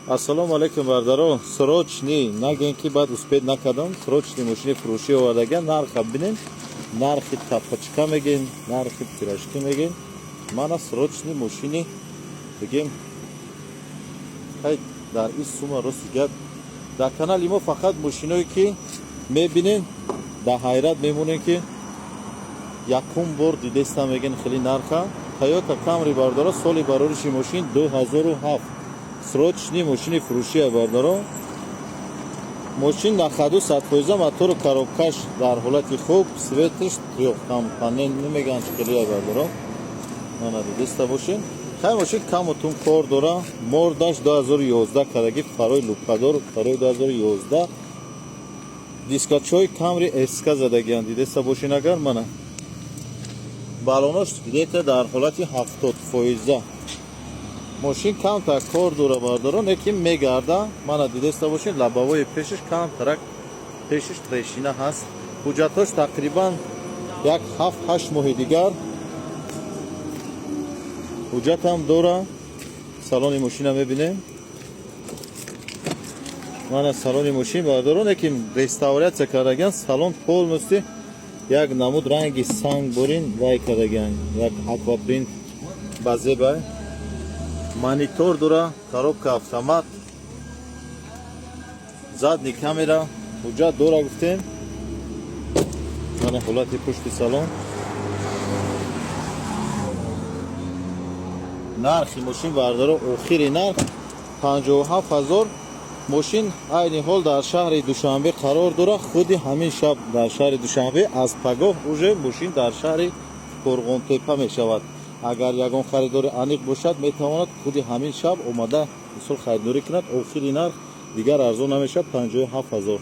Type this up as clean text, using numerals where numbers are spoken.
Ассалому алайкум, бардаро. Срочный нагӯем, ки баъд успеть накардам. Срочный мошини фурӯшӣ овардаган. Нарха бинем, нархи тапочка мегем, нархи пирожки мегем. Мана, срочный мошини бигем. Хай, дар ин сума, рости гап, дар канали мо фақат мошиное ки мебинем, дар ҳайрат мемонем, ки якум бор дидестам, мегӯен хеле нарха. Тойота Камри, бардоро, соли барориши мошин 2007. Срочный мошини фурӯшия, бардаро. Мошин на ходу, 100%, мотору коробкаш дар ҳолати хуб, светаш трёхкомпонент намегӯянд, хелия, бардаро. Мана, дидеста бошед. Хай, мошин каму тум кор дора. Мордаш 2011 кардаги, фарои лупадор, фарои 2011, дискачҳои Камри СК задагианд, дидеста бошед агар. Мана, балонош где-то дар ҳолати 70%. Мошин камтар кор дора, бардоро, лекин мегарда. Мана, дидеста бошед, лобовои пешаш камтарак, пешаш трещина ҳаст. Ҳуҷҷатҳош тақрибан як 7-8 моҳи дигар ҳуҷҷатам дора. Салони мошина мебинем. Мана, салони мошин, бардоро, лекин реставрация кардагиан. Салон полностью як намуд ранги санг бурин вай кардагиан, як аквапринт ба зебай. Монитор дора, коробка автомат, задний камера, ҳуҷҷат дора, гуфтем. Мана, ҳолати пушти салон. Нархи мошин, бардоро, охири нарх 57 000. Мошин айни ҳол дар шаҳри Душанбе қарор дорад. Худи ҳамин шаб дар шаҳри Душанбе, аз пагоҳ уже мошин дар шаҳри Қӯрғонтеппа мешавад. Агар ягон харидори аниқ бошад, метавонад худи ҳамин шаб омада, мисол, харидорӣ кунад. Охири нарх, дигар арзон намешавад, 57 000.